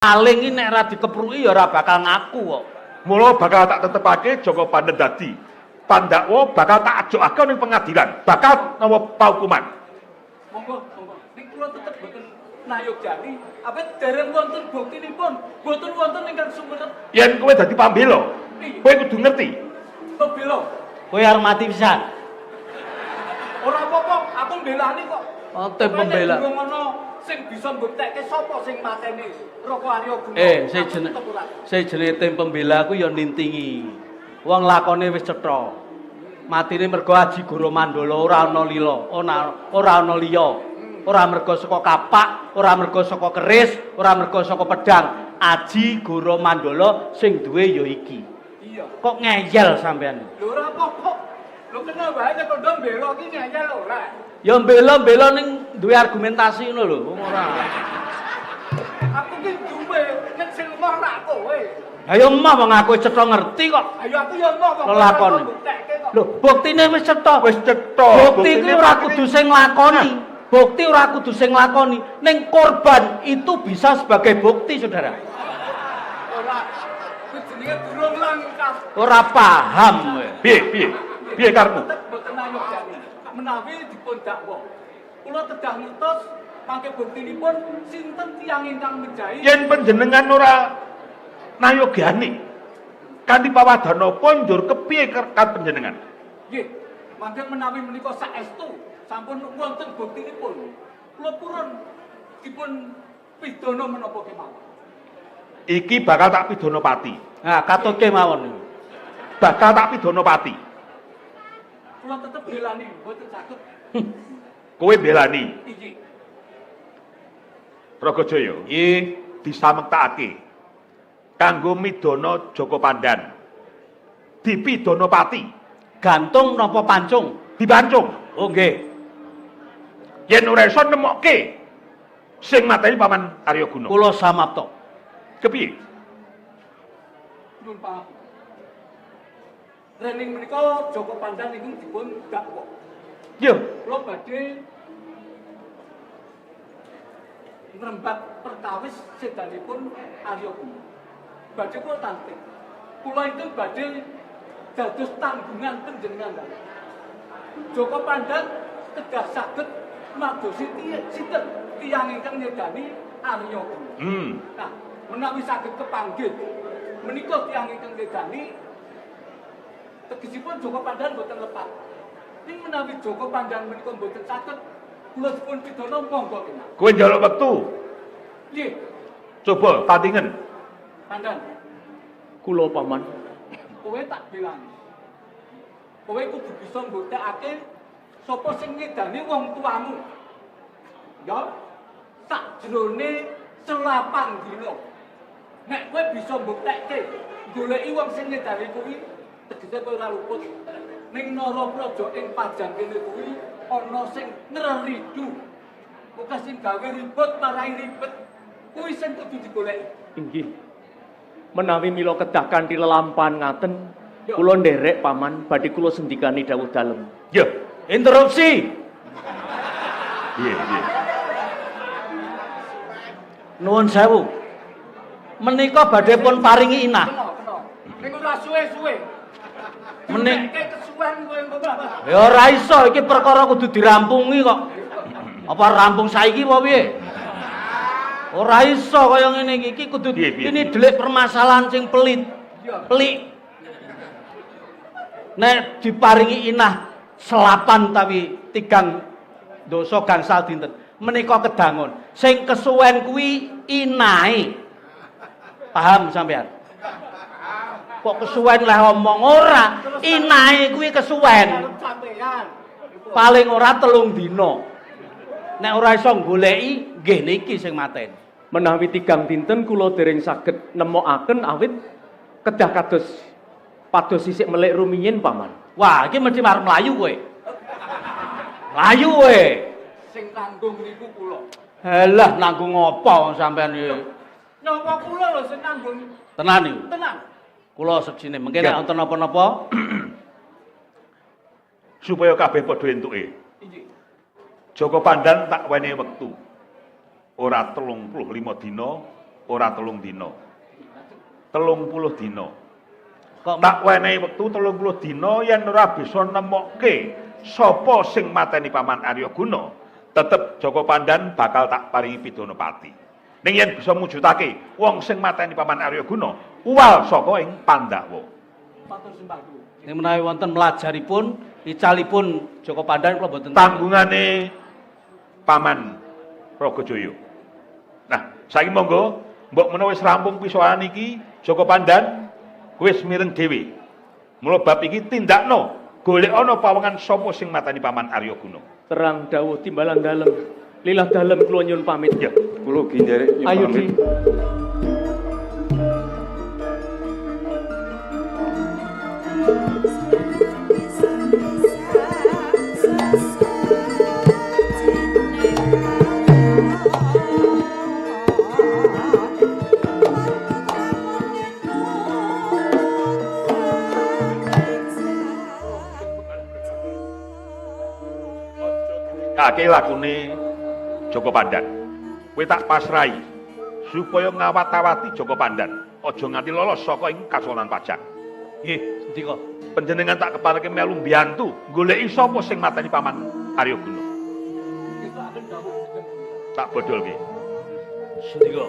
Maling iki nek ora dikepruki ya ora bakal ngaku kok. Mula bakal tak tetepake Joko Pandan dadi pandakwa, bakal tak ajokake ning pengadilan, bakal nawa paukuman. Monggo, monggo. Ning kula tetep boten nayogjani, awit dereng wonten buktinipun, boten wonten ingkang sumerep. Yen kowe dadi pambela, kowe kudu ngerti. Pembela. Kowe arep mati pisan. Ora apa-apa, aku mbelani kok. Oh, tim pembela. Durung ana sing bisa mbuktekke sapa sing mateni Raka Arya Guna. Eh, sing Aku jeneng tetep ora. Sing jenenge tim pembela ku ya nintingi. Wong lakone wis cetha. Matine mergo Aji Goro Mandala, ora ana lila, ora ana liya. Ora mergo saka kapak, ora mergo saka keris, ora mergo saka pedang. Aji Goro Mandala sing duwe ya iki. Iya. Kok ngeyel sampean? Lho, ora apa-apa. Lho, kena wae nek kondo mbela ki ngeyel ora. Ya mbela-mbela ning duwe argumentasi ngono lho, wong ora. Aku ki duwe, nek sing lemah ora kowe. Ayo emoh, wong aku wis cetha ngerti kok. Ayo, aku ya emoh kok. Lelakon. Mbuktekke kok. Lho, buktine wis cetha. Wis cetha. Bukti kuwi ora kudu sing nglakoni. Bukti ora kudu sing nglakoni. Ning korban itu bisa sebagai bukti, Saudara. Ora. Kuwi jenenge durung lengkap. Ora paham kowe. Piye, piye? Piye karepmu? Tetep boten nayogjani. Menawi dipun dakwa, kula kedah ngertos mangke buktinipun sinten tiyang ingkang mejahi. Yen panjenengan ora nayogani kanthi pawadana apa, njur kepiye kan panjenengan? Nggih, mangke menawi menika saestu sampun wonten buktinipun, kula purun dipun pidana menapa kemawon. Iki bakal tak pidana pati. Nah, katutke mawon niku. Bakal tak pidana pati. Kula tetep belani, mboten saged. Kowe belani? Iki. Ragajaya. Nggih. Disamektakake kanggo midana Joko Pandan. Dipidana pati. Gantung napa pancung? Dipancung. Oh, nggih. Yen ora iso nemokke sing mateni Paman Arya Guna. Kula samapta. Kepiye? Nyuwun pangapunten. Rening menika Joko Pandan ingkang dipun dakwa. Yo, Kula badhe ngrembak perkawis sedanipun Arya Guna. Badhe kula tantik. Kula ingkang badhe dados tanggungan panjenengan dalem. Joko Pandan kedah saged madosi sinten tiyang ingkang nyedani Arya Guna. Nah, menawi saged kepanggih menika tiyang ingkang nyedani, tegesipun Joko Pandan boten lepat. Ning menawi Joko Pandan menika mboten saged, kula dipun pidana monggo kemawon. Kowe njaluk wektu. Nggih. Coba tandingen. Pandan. Kula, Paman. Kowe tak bilani. Kowe kudu bisa mbuktekake sapa sing ngedani wong tuamu. Ya, sakjroning selapan dina. Nek kowe bisa mbuktekke goleki wong sing ngedani kuwi, tegese kowe ora luput. Ning Narapraja ing Pajang kene kuwi ana sing ngreridu. Akeh sing gawe ribut, marai ribet. Kuwi sing kudu digoleki. Inggih. Menawi mila kedah kanthi lelampahan ngaten, kula nderek, Paman, badhe kula sendikani dawuh dalem. Yo. Interupsi. Piye, piye? Nuwun sewu. Menika badhe pun paringi inah. Kena, kena. Ning ora suwe-suwe. Menik Kesuwen kowe engko. Ya ora iso, iki perkara kudu dirampungi kok. Apa rampung saiki apa piye? Ora iso kaya ngene iki, iki kudu Piye, piye, ini piye? delik permasalahan sing pelit. Pelik. Nek diparingi inah selapan tawi 3 dasa gangsal dinten menika kedangun. Sing kesuwen kuwi inahe. Paham sampean? Kok kesuwen lah omong ora, inahe kuwi kesuwen. Sampean. Paling ora 3 dina. Nek ora iso goleki, nggih niki sing mateni. Menawi 3 dinten kula dereng saged nemokaken, awit kedah kados pados sisik melik rumiyin, Paman. Wah, iki mesti arep mlayu kowe. Mlayu kowe. Sing nanggung niku kula. Halah, nanggung apa wong sampean iki? Nyawa kula lho sing nanggung. Tenan niku. Tenang. Kula seksine, mengke nek Ya. wonten napa-napa Supaya kabeh padha entuke. Inggih. Joko Pandan tak wenehi wektu. Ora 35 dina, Ora 3 dina. 30 dina. Kok Tak wenehi wektu 30 dina yen ora bisa nemokke sapa sing mateni Paman Arya Guna, tetep Joko Pandan bakal tak paringi pidana pati. Ning yen bisa mujudake wong sing mateni Paman Arya Guna, uwal saka ing Pandhawa. Matur sembah nuwun. Ning menawi wonten mlajaripun, icalipun Joko Pandan kula mboten Tanggungane Paman Ragajaya. Nah, saiki monggo mbok menawa wis rampung pisohan iki Joko Pandan wis mireng dhewe. Mula bab iki tindakno, golekana pawongan sapa sing mateni Paman Arya Guna. Terang dawuh timbalan dalem. Lilah dalem kula nyuwun pamit. Ya. Kula ugi nderek nyuwun Ayo pamit. Di. Kake lakune Joko Pandan. Kowe tak pasrahi supaya ngawat-awati Joko Pandan. Aja nganti lolos saka ing Kasunan Pajang. Nggih, sendika. Panjenengan tak kepareke melu mbiyantu goleki sapa sing mateni Paman Arya Guna. Ngestokaken dawuh jenengan. Tak bodolke. Sendika.